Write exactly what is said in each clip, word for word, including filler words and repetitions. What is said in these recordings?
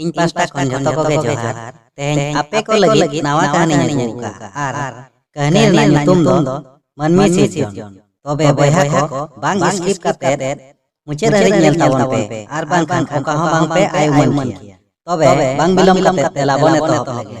ᱤᱧ ᱯᱟᱥᱴᱟ ᱠᱷᱚᱱ ᱡᱷᱚᱛᱚ ᱠᱚᱜᱮ ᱡᱚᱦᱟᱨ᱾ ᱛᱮᱦᱮᱧ ᱟᱯᱮ ᱠᱚ ᱞᱟᱹᱜᱤᱫ ᱱᱟᱣᱟ ᱠᱟᱹᱦᱱᱤᱧ ᱟᱹᱜᱩ ᱟᱠᱟᱫᱼᱟ᱾ ᱟᱨ ᱠᱟᱹᱦᱱᱤ ᱨᱮᱱᱟᱜ ᱧᱩᱛᱩᱢ ᱫᱚ ᱢᱟᱹᱱᱢᱤ ᱥᱤᱨᱡᱚᱱ᱾ ᱛᱚᱵᱮ ᱵᱚᱭᱦᱟ ᱠᱚ, ᱵᱟᱝ skip ᱠᱟᱛᱮ ᱢᱩᱪᱟᱹᱫ ᱦᱟᱹᱨᱤᱡ ᱧᱮᱞ ᱛᱟᱵᱚᱱ ᱯᱮ, ᱟᱨ ᱵᱟᱝᱠᱷᱟᱱ ᱚᱠᱟ ᱦᱚᱸ ᱵᱟᱝ ᱯᱮ ᱟᱭ ᱩᱢᱟᱹᱱ ᱠᱮᱭᱟ᱾ ᱛᱚᱵᱮ ᱵᱟᱝ ᱵᱤᱞᱚᱢ ᱠᱟᱛᱮ ᱫᱮᱞᱟ ᱵᱚᱱ ᱮᱛᱚᱦᱚᱵ ᱞᱮᱜᱮ᱾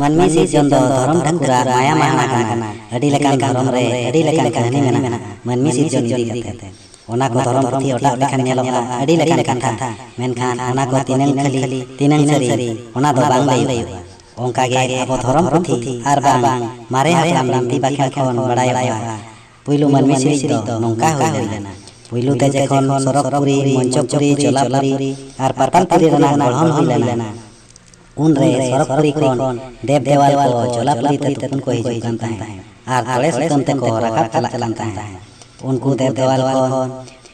ᱢᱟᱹᱱᱢᱤ ᱥᱤᱨᱡᱚᱱ ᱫᱚ ᱫᱷᱚᱨᱚᱢ ᱴᱷᱟᱹᱠᱩᱨᱟᱜ ᱢᱟᱭᱟ ᱢᱟᱦᱱᱟ ᱠᱟᱱᱟ᱾ ᱟᱹᱰᱤ ᱞᱮᱠᱟᱱ ᱫᱷᱚᱨᱚᱢ ᱨᱮ ᱟᱹᱰᱤ ᱞᱮᱠᱟᱱ ᱠᱟᱹᱦᱱᱤ ᱢᱮᱱᱟᱜᱼᱟ ᱢᱟᱹᱱᱢᱤ ᱥᱤᱨᱡᱚᱱ ᱤᱫᱤ ᱠᱟᱛᱮ᱾ ᱚᱱᱟ ᱠᱚ ᱫᱷᱚᱨᱚᱢ ᱯᱩᱛᱷᱤ ᱚᱴᱟᱜ ᱞᱮᱠᱷᱟᱱ ᱧᱮᱞᱚᱜᱼᱟ ᱟᱹᱰᱤ ᱞᱮᱠᱟᱱ ᱠᱟᱛᱷᱟ, ᱢᱮᱱᱠᱷᱟᱱ ᱚᱱᱟ ᱠᱚ ᱛᱤᱱᱟᱹᱝ ᱠᱷᱟᱹᱞᱤ, ᱛᱤᱱᱟᱹᱝ ᱥᱟᱹᱨᱤ, ᱚᱱᱟ ᱫᱚ ᱵᱟᱝ ᱞᱟᱹᱭᱚᱜᱼᱟ᱾ ᱚᱱᱠᱟ ᱜᱮ ᱟᱵᱚ ᱫᱷᱚᱨᱚᱢ ᱯᱩᱛᱷᱤ ᱟᱨ ᱵᱟᱝ ᱢᱟᱨᱮ ᱦᱟᱯᱲᱟᱢ ᱵᱤᱱᱛᱤ ᱵᱟᱠᱷᱮᱬ ᱠᱷᱚᱱ ᱵᱟᱲᱟᱭᱚᱜᱼᱟ, ᱯᱩᱭᱞᱩ ᱢᱟᱹᱱᱢᱤ ᱥᱤᱨᱤᱡ ᱫᱚ ᱱᱚᱝᱠᱟ ᱦᱩᱭ ᱞᱮᱱᱟ᱾ ᱯᱩᱭᱞᱩ ᱛᱮ ᱡᱚᱠᱷᱚᱱ ᱥᱚᱨᱚᱜᱽᱯᱩᱨᱤ, ᱢᱚᱧᱪᱚᱯᱩᱨᱤ, ᱡᱚᱞᱟᱯᱩᱨᱤ ᱟᱨ ᱯᱟᱛᱟᱞᱯᱩᱨᱤ ᱨᱮᱱᱟᱜ ᱜᱚᱲᱦᱚᱱ ᱦᱩᱭ ᱞᱮᱱᱟ, ᱩᱱᱨᱮ ᱥᱚᱨᱚᱜᱽᱯᱩᱨᱤ ᱠᱷᱚᱱ ᱫᱮᱵ ᱫᱮᱣᱟᱞ ᱠᱚ ᱡᱚᱞᱟᱯᱩᱨᱤ ᱛᱮ ᱛᱩᱯᱩᱱ ᱠᱚ ᱦᱤᱡᱩᱜ ᱠᱟᱱ ᱛᱟᱦᱮᱸᱫ ᱟᱨ ᱛᱚᱲᱮ ᱥᱩᱛᱟᱹᱢ ᱛᱮᱠᱚ ᱨᱟᱠᱟᱵ ᱪᱟᱞᱟᱜ ᱠᱟᱱ ᱛᱟᱦᱮᱸᱫ᱾ ᱩᱱᱠᱩ ᱫᱮᱵ ᱫᱮᱣᱟᱞ ᱠᱷᱚᱱ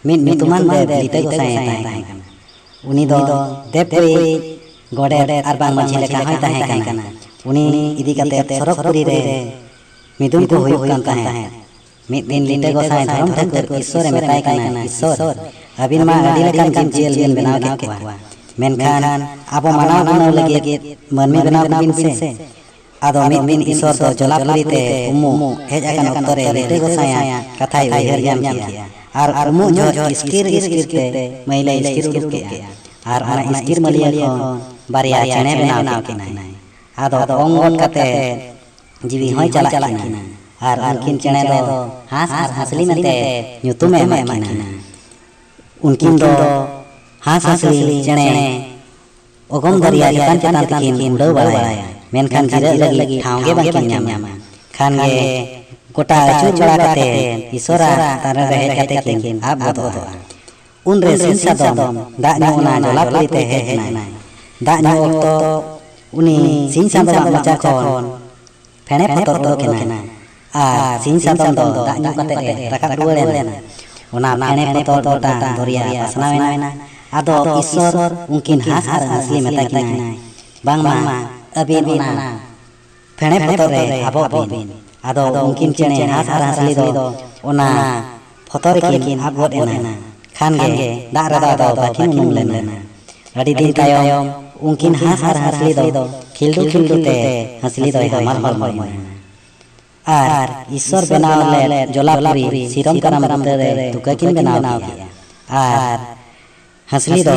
ᱢᱤᱫ ᱧᱩᱛᱩᱢᱟᱱ ᱫᱮᱵ ᱞᱤᱴᱟᱹ ᱜᱚᱸᱥᱟᱭ ᱮ ᱛᱟᱦᱮᱸ ᱠᱟᱱᱟ᱾ ᱩᱱᱤ ᱫᱚ ᱫᱮᱵ ᱠᱚᱭᱤᱡ ᱜᱚᱰᱮᱛ ᱟᱨ ᱵᱟᱝ ᱢᱟᱹᱡᱷᱤ ᱞᱮᱠᱟ ᱦᱚᱸᱭ ᱛᱟᱦᱮᱸ ᱠᱟᱱᱟ᱾ ᱩᱱᱤ ᱤᱫᱤ ᱠᱟᱛᱮ ᱥᱚᱨᱚᱜᱽᱯᱩᱨᱤ ᱨᱮ ᱢᱤᱫᱩᱱ ᱠᱚ ᱦᱩᱭᱩᱜ ᱠᱟᱱ ᱛᱟᱦᱮᱸᱫ᱾ ᱢᱤᱫ ᱫᱤᱱ ᱞᱤᱴᱟᱹ ᱜᱚᱸᱥᱟᱭ ᱫᱷᱚᱨᱚᱢ ᱴᱷᱟᱹᱠᱩᱨ ᱤᱥᱥᱚᱨ ᱮ ᱢᱮᱛᱟᱭ ᱠᱟᱱᱟ, "ᱤᱥᱥᱚᱨ, ᱟᱹᱵᱤᱱ ᱢᱟ ᱟᱹᱰᱤ ᱞᱮᱠᱟᱱ ᱡᱤᱵᱽ ᱡᱤᱭᱟᱹᱞᱤ ᱵᱤᱱ ᱵᱮᱱᱟᱣ ᱠᱮᱫ ᱠᱚᱣᱟ, ᱢᱮᱱᱠᱷᱟᱱ ᱟᱵᱚ ᱢᱟᱱᱟᱣ ᱜᱩᱱᱟᱹᱣ ᱞᱟᱹᱜᱤᱫ ᱢᱟᱹᱱᱢᱤ ᱵᱮᱱᱟᱣ ᱠᱚᱵᱤᱱ ᱥᱮ?" ᱟᱫᱚ ᱢᱤᱫ ᱫᱤᱱ ᱤᱥᱥᱚᱨ ᱫᱚ ᱡᱚᱞᱟᱯᱩᱨᱤ ᱛᱮ ᱩᱢᱩᱜ ᱦᱮᱡ ᱟᱠᱟᱱ ᱚᱠᱛᱚ ᱨᱮ ᱞᱤᱴᱟᱹ ᱜᱚᱸᱥᱟᱭᱟᱜ ᱠᱟᱛᱷᱟᱭ ᱩᱭᱦᱟᱹᱨ ᱧᱟᱢ ᱠᱮᱫᱼᱟ᱾ ᱟᱨ ᱩᱢᱩᱜ ᱡᱚᱦᱚᱜ ᱤᱥᱠᱤᱨ ᱤᱥᱠᱤᱨ ᱛᱮ ᱢᱟᱹᱭᱞᱟᱹᱭ ᱤᱥᱠᱤᱨ ᱩᱰᱩᱠ ᱠᱮᱫᱼᱟ᱾ ᱟᱨ ᱚᱱᱟ ᱤᱥᱠᱤᱨ ᱢᱟᱹᱞᱭᱟᱹ ᱠᱷᱚᱱ ᱵᱟᱨᱭᱟ ᱪᱮᱬᱮ ᱵᱮᱱᱟᱣ ᱠᱮᱫ ᱠᱤᱱᱟᱭ᱾ ᱟᱫᱚ ᱚᱝ ᱜᱚᱫ ᱠᱟᱛᱮ ᱡᱤᱣᱤ ᱦᱚᱸᱭ ᱪᱟᱞᱟᱜ ᱠᱤᱱᱟ᱾ ᱟᱨ ᱩᱱᱠᱤᱱ ᱪᱮᱬᱮ ᱫᱚ ᱦᱟᱸᱥ ᱟᱨ ᱦᱟᱸᱥᱞᱤ ᱢᱮᱱᱛᱮ ᱧᱩᱛᱩᱢ ᱮ ᱮᱢᱟᱜ ᱠᱤᱱᱟ᱾ ᱩᱱᱠᱤᱱ ᱫᱚ ᱦᱟᱸᱥ ᱦᱟᱸᱥᱞᱤ ᱪᱮᱬᱮ ᱚᱜᱚᱢ ᱫᱚᱨᱭᱟ ᱪᱮᱛᱟᱱ ᱪᱮᱛᱟᱱ ᱛᱮᱠᱤᱱ ᱩᱰᱟᱹᱣ ᱵᱟᱲᱟᱭᱟ, ᱢᱮᱱᱠᱷᱟᱱ ᱡᱤᱨᱟᱹᱜ ᱞᱟᱹᱜᱤᱫ ᱴᱷᱟᱶ ᱜᱮ ᱵᱟᱝᱠᱤᱱ ᱧᱟᱢᱟ᱾ ᱠᱷᱟᱱ ᱜᱮ ᱜᱚᱴᱟ ᱟᱹᱪᱩᱨ ᱵᱟᱲᱟ ᱠᱟᱛᱮ ᱤᱥᱚᱨᱟᱜ ᱛᱟᱨᱮᱱ ᱨᱮ ᱦᱮᱡ ᱠᱟᱛᱮ ᱠᱤᱱ ᱟᱵ ᱜᱚᱫᱚᱜᱼᱟ᱾ ᱩᱱᱨᱮ ᱥᱤᱧ ᱥᱟᱫᱚᱢ ᱫᱟᱜ ᱧᱩ ᱚᱱᱟ ᱡᱚᱞᱟᱯᱩᱨᱤ ᱛᱮ ᱦᱮᱡ ᱮᱱᱟᱭ᱾ ᱫᱟᱜ ᱧᱩ ᱚᱠᱛᱚ ᱩᱱᱤ ᱥᱤᱧ ᱥᱟᱫᱚᱢᱟᱜ ᱢᱚᱪᱟ ᱠᱷᱚᱱ ᱯᱷᱮᱬᱮ ᱯᱚᱛᱚᱨ ᱩᱰᱩᱠ ᱮᱱᱟ᱾ ᱟᱨ ᱥᱤᱧ ᱥᱟᱫᱚᱢ ᱫᱚ ᱫᱟᱜ ᱧᱩ ᱠᱟᱛᱮ ᱮ ᱨᱟᱠᱟᱵ ᱨᱩᱣᱟᱹᱲ ᱮᱱᱟ᱾ ᱚᱱᱟ ᱯᱷᱮᱬᱮ ᱯᱚᱛᱚᱨ ᱜᱚᱴᱟ ᱫᱚᱨᱭᱟ ᱯᱟᱥᱱᱟᱣ ᱮᱱᱟ᱾ ᱟᱫᱚ ᱤᱥᱥᱚᱨ ᱩᱱᱠᱤᱱ ᱦᱟᱸᱥ ᱟᱨ ᱦᱟᱸᱥᱞᱤ ᱢᱮᱛᱟ ᱠᱤᱱᱟᱭ, ᱵᱟᱝᱢᱟ ᱟᱹᱵᱤᱱ ᱚᱱᱟ ᱯᱷᱮᱬᱮ ᱯᱷᱚᱛᱚ ᱨᱮ ᱟᱵᱚᱜ ᱵᱤᱱ᱾ ᱟᱫᱚ ᱩᱱᱠᱤᱱ ᱪᱮᱬᱮ ᱦᱟᱸᱥ ᱟᱨ ᱦᱟᱸᱥᱞᱤ ᱫᱚ ᱚᱱᱟ ᱯᱷᱚᱛᱚ ᱨᱮᱠᱤᱱ ᱟᱵ ᱜᱚᱫ ᱮᱱᱟ᱾ ᱠᱷᱟᱱ ᱜᱮ ᱫᱟᱜ ᱨᱮᱫᱚ ᱟᱫᱚ ᱵᱟᱹᱠᱤᱱ ᱩᱱᱩᱢ ᱞᱮᱱᱟ᱾ ᱟᱹᱰᱤ ᱫᱤᱱ ᱛᱟᱭᱚᱢ ᱩᱱᱠᱤᱱ ᱦᱟᱸᱥ ᱟᱨ ᱦᱟᱸᱥᱞᱤ ᱫᱚ ᱠᱷᱤᱞᱰᱩ ᱠᱷᱤᱞᱰᱩ ᱛᱮ ᱦᱟᱸᱥᱞᱤ ᱫᱚᱭ ᱦᱟᱢᱟᱞ ᱦᱚᱲᱢᱚᱭᱮᱱᱟ᱾ ᱟᱨ ᱤᱥᱥᱚᱨ ᱵᱮᱱᱟᱣ ᱞᱮᱫ ᱡᱚᱞᱟᱯᱩᱨᱤ ᱥᱤᱨᱚᱢ ᱠᱟᱨᱟᱢ ᱵᱩᱴᱟᱹ ᱨᱮ ᱛᱩᱠᱟᱹ ᱠᱤᱱ ᱵᱮᱱᱟᱣ ᱠᱮᱫᱼᱟ᱾ ᱟᱨ ᱦᱟᱸᱥᱞᱤ ᱫᱚ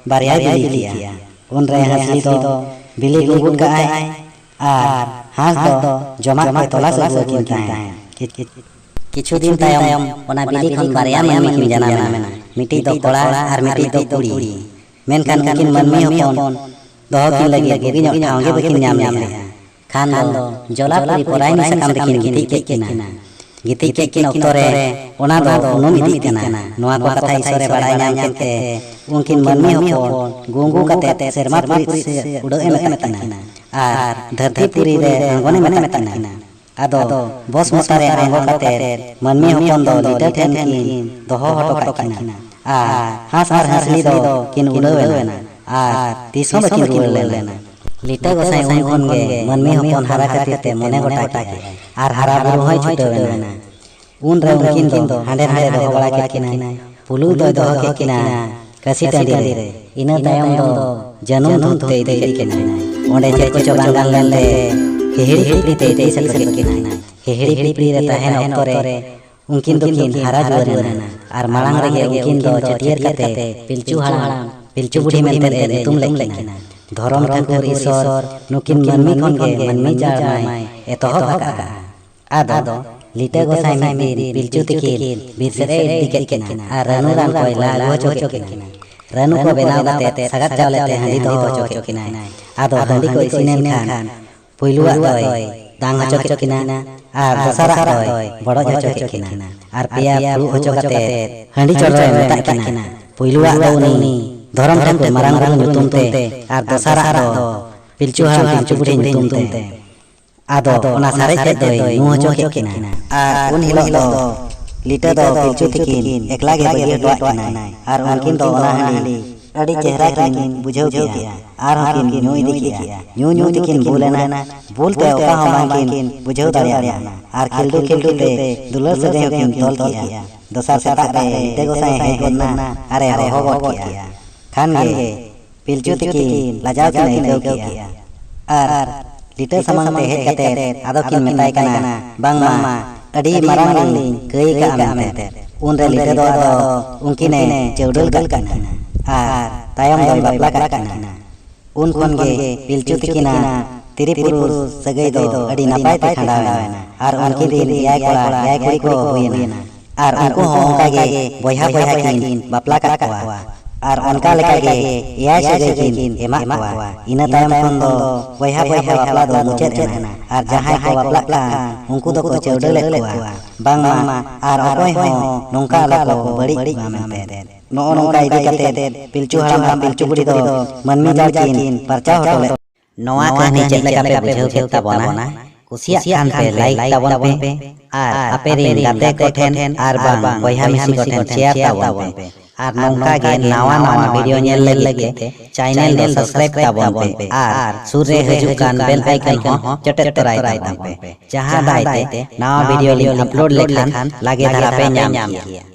ᱵᱟᱨᱭᱟᱭ ᱵᱤᱞᱤ ᱠᱮᱫᱼᱟ᱾ ᱩᱱᱨᱮ ᱦᱟᱸᱥᱞᱤ ᱫᱚ ᱵᱤᱞᱤ ᱜᱩᱸᱜᱩᱫ ᱠᱟᱜᱼᱟᱭ ᱟᱨ ᱦᱟᱸᱥ ᱫᱚ ᱡᱚᱢᱟᱜ ᱠᱚᱭ ᱛᱚᱞᱟᱥ ᱟᱹᱜᱩ ᱟᱹᱠᱤᱱ ᱛᱟᱦᱮᱸᱫ᱾ ᱠᱤ-, ᱠᱤᱪᱷᱩ ᱫᱤᱱ ᱛᱟᱭᱚᱢ ᱚᱱᱟ ᱵᱤᱞᱤ ᱠᱷᱚᱱ ᱵᱟᱨᱭᱟ ᱢᱟᱹᱱᱢᱤ ᱠᱤᱱ ᱡᱟᱱᱟᱢ ᱮᱱᱟ᱾ ᱢᱤᱫᱴᱤᱡ ᱫᱚ ᱠᱚᱲᱟ ᱟᱨ ᱢᱤᱫᱴᱤᱡ ᱫᱚ ᱠᱩᱲᱤ᱾ ᱢᱮᱱᱠᱷᱟᱱ ᱩᱱᱠᱤᱱ ᱢᱟᱹᱱᱢᱤ ᱦᱚᱯᱚᱱ ᱫᱚᱦᱚ ᱠᱤᱱ ᱞᱟᱹᱜᱤᱫ ᱵᱩᱜᱤ ᱧᱚᱜ ᱴᱷᱟᱶ ᱜᱮ ᱵᱟᱹᱠᱤᱱ ᱧᱟᱢ ᱞᱮᱫᱼᱟ᱾ ᱠᱷᱟᱱ ᱫᱚ ᱡᱚᱞᱟᱯᱩᱨᱤ ᱯᱚᱨᱟᱭᱱᱤ ᱥᱟᱠᱟᱢ ᱨᱮᱠᱤᱱ ᱜᱤᱛᱤᱡ ᱠᱮᱫ ᱠᱤᱱᱟ᱾ ᱜᱤᱛᱤᱡ ᱠᱮᱫ ᱠᱤᱱ ᱚᱠᱛᱚ ᱨᱮ ᱚᱱᱟ ᱫᱚ ᱩᱱᱩᱢ ᱤᱫᱤᱜ ᱠᱟᱱᱟ᱾ ᱱᱚᱣᱟ ᱠᱚ ᱠᱟᱛᱷᱟ ᱤᱥᱥᱚᱨᱮ ᱵᱟᱲᱟᱭ ᱧᱟᱢ ᱠᱮᱫ ᱛᱮ ᱩᱱᱠᱤᱱ ᱢᱟᱹᱱᱢᱤ ᱦᱚᱯᱚᱱ ᱜᱩᱝᱜᱩ ᱠᱟᱛᱮ ᱥᱮᱨᱢᱟ ᱯᱩᱨᱤ ᱥᱮᱫ ᱩᱰᱟᱹᱜ ᱮ ᱢᱮᱛᱟᱜ ᱠᱤᱱᱟ ᱟᱨ ᱫᱷᱟᱹᱨᱛᱤ ᱯᱩᱨᱤ ᱨᱮ ᱟᱬᱜᱚᱱᱮ ᱢᱮᱛᱟᱜ ᱠᱤᱱᱟ᱾ ᱟᱫᱚ ᱵᱚᱥ ᱢᱚᱛᱟ ᱨᱮ ᱟᱬᱜᱚ ᱠᱟᱛᱮ ᱢᱟᱹᱱᱢᱤ ᱦᱚᱯᱚᱱ ᱫᱚ ᱞᱤᱴᱟᱹ ᱴᱷᱮᱱ ᱠᱤᱱ ᱫᱚᱦᱚ ᱦᱚᱴᱚ ᱠᱟᱜ ᱠᱤᱱᱟ᱾ ᱟᱨ ᱦᱟᱸᱥ ᱟᱨ ᱦᱟᱸᱥᱞᱤ ᱫᱚ ᱠᱤᱱ ᱩᱰᱟᱹᱣ ᱮᱱᱟ ᱟᱨ ᱛᱤᱥ ᱦᱚᱸ ᱵᱟᱹᱠᱤᱱ ᱨᱩᱣᱟᱹᱲ ᱞᱮᱱᱟ᱾ ᱞᱤᱴᱟᱹ ᱜᱚᱸᱥᱟᱭ ᱩᱱ ᱠᱷᱚᱱ ᱜᱮ ᱢᱟᱹᱱᱢᱤ ᱦᱚᱯᱚᱱ ᱦᱟᱨᱟ ᱠᱷᱟᱹᱛᱤᱨ ᱛᱮ ᱢᱚᱱᱮ ᱜᱚᱴᱟ ᱠᱮᱫᱼᱟᱭ ᱟᱨ ᱦᱟᱨᱟ ᱵᱩᱨᱩ ᱦᱚᱸᱭ ᱪᱷᱩᱴᱟᱹᱣ ᱮᱱᱟ᱾ ᱩᱱ ᱨᱮ ᱩᱱᱠᱤᱱ ᱫᱚ ᱦᱟᱸᱰᱮ ᱱᱟᱰᱮ ᱫᱚᱦᱚ ᱵᱟᱲᱟ ᱠᱮᱫ ᱠᱤᱱᱟᱭ᱾ ᱯᱩᱞᱩ ᱫᱚᱭ ᱫᱚᱦᱚ ᱠᱮᱫ ᱠᱤᱱᱟ ᱠᱟᱹᱥᱤ ᱴᱟᱺᱰᱤ ᱨᱮ᱾ ᱤᱱᱟᱹ ᱛᱟᱭᱚᱢ ᱫᱚ ᱡᱟᱹᱱᱩᱢ ᱫᱷᱩᱯ ᱛᱮ ᱤᱫᱤ ᱠᱮᱫ ᱠᱤᱱᱟᱭ᱾ ᱚᱸᱰᱮ ᱪᱮᱫ ᱠᱚᱪᱚ ᱵᱟᱝ ᱜᱟᱱ ᱞᱮᱱᱛᱮ ᱦᱤᱦᱤᱲᱤ ᱯᱤᱯᱤᱲᱤ ᱛᱮ ᱤᱫᱤ ᱥᱮᱴᱮᱨ ᱠᱮᱫ ᱠᱤᱱᱟᱭ᱾ ᱦᱤᱦᱤᱲᱤ ᱯᱤᱯᱤᱲᱤ ᱨᱮ ᱛᱟᱦᱮᱱ ᱚᱠᱛᱚ ᱨᱮ ᱩᱱᱠᱤᱱ ᱫᱚᱠᱤᱱ ᱦᱟᱨᱟ ᱡᱩᱣᱟᱹᱱ ᱮᱱᱟ ᱟᱨ ᱢᱟᱲᱟᱝ ᱨᱮᱜᱮ ᱩᱱᱠᱤᱱ ᱫᱚ ᱪᱷᱟᱹᱴᱭᱟᱹᱨ ᱠᱟᱛᱮ ᱯᱤᱞᱪᱩ ᱦᱟᱲᱟᱢ, ᱯᱤᱞᱪᱩ ᱵᱩᱰᱷᱤ ᱢᱮᱱᱛᱮ ᱮ ᱧᱩᱛᱩᱢ ᱞᱮᱫ ᱠᱤᱱᱟ᱾ ᱫᱷᱚᱨᱚᱢ ᱴᱷᱟᱹᱠᱩᱨ ᱤᱥᱚᱨ ᱱᱩᱠᱤᱱ ᱢᱟᱹᱱᱢᱤ ᱠᱷᱚᱱ ᱜᱮ ᱢᱟᱹᱱᱢᱤ ᱡᱟᱲ ᱢᱟᱭ ᱮᱛᱚᱦᱚᱵ ᱟᱠᱟᱫᱼᱟ᱾ ᱟᱫᱚ ᱞᱤᱴᱟᱹ ᱜᱚᱸᱥᱟᱭ ᱢᱤᱫ ᱫᱤᱱ ᱯᱤᱞᱪᱩ ᱛᱤᱠᱤᱱ ᱵᱤᱨ ᱥᱮᱫ ᱮ ᱤᱫᱤ ᱠᱮᱫ ᱠᱤᱱᱟ ᱟᱨ ᱨᱟᱹᱱᱩ ᱨᱟᱱ ᱠᱚᱭ ᱞᱟ ᱟᱹᱜᱩ ᱦᱚᱪᱚ ᱠᱮᱫ ᱠᱤᱱᱟ᱾ ᱨᱟᱹᱱᱩ ᱠᱚ ᱵᱮᱱᱟᱣ ᱠᱟᱛᱮ ᱥᱟᱜᱟᱫ ᱪᱟᱣᱞᱮ ᱛᱮ ᱦᱟᱺᱰᱤ ᱫᱚᱦᱚ ᱦᱚᱪᱚ ᱠᱮᱫ ᱠᱤᱱᱟᱭ᱾ ᱟᱫᱚ ᱦᱟᱺᱰᱤ ᱠᱚ ᱤᱥᱤᱱ ᱮᱱ ᱠᱷᱟᱱ ᱯᱩᱭᱞᱩᱣᱟᱜ ᱫᱚᱭ ᱫᱟᱝ ᱦᱚᱪᱚ ᱠᱮᱫ ᱠᱤᱱᱟ ᱟᱨ ᱫᱚᱥᱟᱨᱟᱜ ᱫᱚᱭ ᱵᱚᱰᱚᱡ ᱦᱚᱪᱚ ᱠᱮᱫ ᱠᱤᱱᱟ ᱟᱨ ᱯᱮᱭᱟ ᱯᱷᱩᱲᱩᱜ ᱦᱚᱪᱚ ᱠᱟᱛᱮ ᱦᱟᱺᱰᱤ ᱪᱚᱰᱚᱨᱮ ᱢᱮᱛᱟᱜ ᱠᱤᱱᱟ᱾ ᱯᱩᱭᱞᱩᱣᱟᱜ ᱫᱚ ᱩᱱᱤ ᱫᱷᱚᱨᱚᱢ ᱴᱷᱟᱹᱠᱩᱨ ᱢᱟᱨᱟᱝ ᱵᱩᱨᱩ ᱧᱩᱛᱩᱢ ᱛᱮ ᱟᱨ ᱫᱚᱥᱟᱨᱟᱜ ᱫᱚ ᱯᱤᱞᱪᱩ ᱦᱟᱲᱟᱢ ᱯᱤᱞᱪᱩ ᱵᱩᱰᱷᱤ ᱧᱩᱛᱩᱢ ᱛᱮ᱾ ᱟᱫᱚ ᱚᱱᱟ ᱥᱟᱨᱮᱡ ᱛᱮᱫ ᱫᱚᱭ ᱧᱩ ᱦᱚᱪᱚ ᱠᱮᱫ ᱠᱤᱱᱟ᱾ ᱟᱨ ᱩᱱ ᱦᱤᱞᱳᱜ ᱫᱚ ᱞᱤᱴᱟᱹ ᱫᱚ ᱯᱤᱞᱪᱩ ᱛᱤᱠᱤᱱ ᱮᱠᱞᱟ ᱜᱮ ᱵᱟᱹᱜᱤ ᱦᱚᱴᱚᱣᱟᱫ ᱠᱤᱱᱟᱭ ᱟᱨ ᱩᱱᱠᱤᱱ ᱫᱚ ᱚᱱᱟ ᱦᱟᱺᱰᱤ ᱟᱹᱰᱤ ᱪᱮᱦᱨᱟ ᱠᱤᱱ ᱵᱩᱡᱷᱟᱹᱣ ᱠᱮᱜᱼᱟ᱾ ᱟᱨᱦᱚᱸ ᱠᱤᱱ ᱧᱩ ᱤᱫᱤ ᱠᱮᱜᱼᱟ᱾ ᱧᱩ ᱧᱩ ᱛᱮᱠᱤᱱ ᱵᱩᱞ ᱮᱱᱟ᱾ ᱵᱩᱞ ᱛᱮ ᱚᱠᱟ ᱦᱚᱸ ᱵᱟᱝ ᱠᱤᱱ ᱵᱩᱡᱷᱟᱹᱣ ᱫᱟᱲᱮᱭᱟᱜ ᱠᱟᱱᱟ᱾ ᱟᱨ ᱠᱷᱤᱞᱰᱩ ᱠᱷᱤᱞᱰᱩ ᱛᱮ ᱫᱩᱞᱟᱹᱲ ᱥᱟᱹᱜᱟᱹᱭ ᱦᱚᱸ ᱠᱤᱱ ᱛᱚᱞ ᱠᱮᱜᱼᱟ᱾ ᱫᱚᱥᱟᱨ ᱥᱮᱛᱟᱜ ᱨᱮ ᱞᱤᱴᱟᱹ ᱜᱚᱸᱥᱟᱭ ᱦᱮᱡ ᱜᱚᱫ ᱮᱱᱟ ᱟᱨ ᱮ ᱦᱚᱦᱚ ᱜᱚᱫ ᱠᱮᱜᱼᱟ᱾ ᱠᱷᱟᱱ ᱜᱮ ᱯᱤᱞᱪᱩ ᱛᱤᱠᱤᱱ ᱞᱟᱡᱟᱣ ᱠᱤᱱ ᱟᱹᱭᱠᱟᱹᱣ ᱠᱮᱜᱼᱟ᱾ ᱟᱨ ᱞᱤᱴᱟᱹ ᱥᱟᱢᱟᱝ ᱛᱮ ᱦᱮᱡ ᱠᱟᱛᱮ ᱟᱫᱚ ᱠᱤᱱ ᱢᱮᱛᱟᱭ ᱠᱟᱱᱟ, "ᱵᱟᱝᱢᱟ ᱟᱹᱰᱤ ᱢᱟᱨᱟᱝ ᱞᱤᱧ ᱠᱟᱹᱭ ᱠᱟᱜᱼᱟ" ᱢᱮᱱᱛᱮ᱾ ᱩᱱᱨᱮ ᱞᱤᱴᱟᱹ ᱫᱚ ᱟᱫᱚ ᱩᱱᱠᱤᱱᱮ ᱪᱟᱹᱣᱰᱟᱹᱞ ᱠᱟᱜ ᱠᱤᱱᱟ᱾ ᱟᱨ ᱛᱟᱭᱚᱢ ᱫᱚᱭ ᱵᱟᱯᱞᱟ ᱠᱟᱜ ᱠᱤᱱᱟ᱾ ᱩᱱ ᱠᱷᱚᱱ ᱜᱮ ᱯᱤᱞᱪᱩ ᱛᱤᱠᱤᱱᱟᱜ ᱛᱤᱨᱤ ᱯᱩᱨᱩᱥ ᱥᱟᱹᱜᱟᱹᱭ ᱫᱚ ᱟᱹᱰᱤ ᱱᱟᱯᱟᱭ ᱛᱮ ᱠᱷᱟᱸᱰᱟᱣ ᱮᱱᱟ᱾ ᱟᱨ ᱩᱱᱠᱤᱱ ᱨᱤᱱ ᱮᱭᱟᱭ ᱠᱚᱲᱟ ᱮᱭᱟᱭ ᱠᱩᱲᱤ ᱠᱚ ᱦᱩᱭᱮᱱᱟ᱾ ᱟᱨ ᱩᱱᱠᱩ ᱦᱚᱸ ᱚᱱᱠᱟ ᱜᱮ ᱵᱚᱭᱦᱟ ᱵᱚᱭᱦᱟ ᱠᱤᱱ ᱵᱟᱯᱞᱟ ᱠᱟᱜ ᱠᱚᱣᱟ᱾ ᱟᱨ ᱚᱱᱠᱟ ᱞᱮᱠᱟ ᱜᱮ ᱮᱭᱟᱭ ᱥᱟᱹᱜᱟᱹᱭ ᱠᱤᱱ ᱮᱢᱟᱜ ᱠᱚᱣᱟ᱾ ᱤᱱᱟᱹ ᱛᱟᱭᱚᱢ ᱠᱷᱚᱱ ᱫᱚ ᱵᱚᱭᱦᱟ ᱵᱚᱭᱦᱟ ᱵᱟᱯᱞᱟ ᱫᱚ ᱢᱩᱪᱟᱹᱫ ᱮᱱᱟ᱾ ᱟᱨ ᱡᱟᱦᱟᱸᱭ ᱠᱚ ᱵᱟᱯᱞᱟᱜ ᱠᱟᱱ ᱩᱱᱠᱩ ᱫᱚᱠᱚ ᱪᱟᱹᱣᱰᱟᱹᱞᱮᱫ ᱠᱚᱣᱟ, ᱵᱟᱝᱢᱟ ᱟᱨ ᱚᱠᱚᱭ ᱦᱚᱸ ᱱᱚᱝᱠᱟ ᱟᱞᱚ ᱠᱚ ᱵᱟᱹᱲᱤᱡ ᱢᱟ ᱢᱮᱱᱛᱮ᱾ ᱱᱚᱜᱼᱚ ᱱᱚᱝᱠᱟ ᱤᱫᱤ ᱠᱟᱛᱮ ᱯᱤᱞᱪᱩ ᱦᱟᱲᱟᱢ ᱟᱨ ᱯᱤᱞᱪᱩ ᱵᱩᱲᱦᱤ ᱫᱚ ᱢᱟᱹᱱᱢᱤ ᱡᱟᱲ ᱠᱤᱱ ᱯᱟᱨᱪᱟᱣ ᱦᱚᱴᱚ ᱞᱮᱫ᱾ ᱱᱚᱣᱟ ᱠᱟᱹᱦᱱᱤ ᱪᱮᱫ ᱞᱮᱠᱟ ᱯᱮ ᱵᱩᱡᱷᱟᱹᱣ ᱠᱮᱫ ᱛᱟᱵᱚᱱᱟ? ᱠᱩᱥᱤᱭᱟᱜ ᱠᱷᱟᱱ ᱯᱮ ᱞᱟᱭᱤᱠ ᱛᱟᱵᱚᱱ ᱯᱮ ᱟᱨ ᱟᱯᱮ ᱨᱤᱱ ᱜᱟᱛᱮ ᱠᱚ ᱴᱷᱮᱱ ᱟᱨ ᱵᱟᱝ ᱵᱚᱭᱦᱟ ᱢᱤᱥᱤ ᱠᱚ ᱴᱷᱮᱱ ᱥᱮᱭᱟᱨ ᱛᱟᱵᱚᱱ ᱯᱮ᱾ ᱟᱨ ᱱᱚᱝᱠᱟ ᱜᱮ ᱱᱟᱣᱟ ᱱᱟᱣᱟ ᱵᱷᱤᱰᱤᱭᱳ ᱧᱮᱞ ᱞᱟᱹᱜᱤᱫ ᱛᱮ ᱪᱮᱱᱮᱞ ᱫᱚ ᱥᱟᱵᱥᱠᱨᱟᱭᱤᱵ ᱛᱟᱵᱚᱱ ᱯᱮ ᱟᱨ ᱥᱩᱨ ᱨᱮ ᱦᱤᱡᱩᱜ ᱠᱟᱱ ᱵᱮᱞ ᱟᱭᱠᱚᱱ ᱦᱚᱸ ᱪᱚᱴᱮᱫ ᱛᱚᱨᱟᱭ ᱛᱟᱵᱚᱱ ᱯᱮ, ᱡᱟᱦᱟᱸ ᱫᱟᱨᱟᱭ ᱛᱮ ᱱᱟᱣᱟ ᱵᱷᱤᱰᱤᱭᱳ ᱞᱤᱧ ᱟᱯᱞᱳᱰ ᱞᱮᱠᱷᱟᱱ ᱞᱟᱜᱮ ᱫᱷᱟᱨᱟ ᱯᱮ ᱧᱟᱢ ᱠᱮᱭᱟ᱾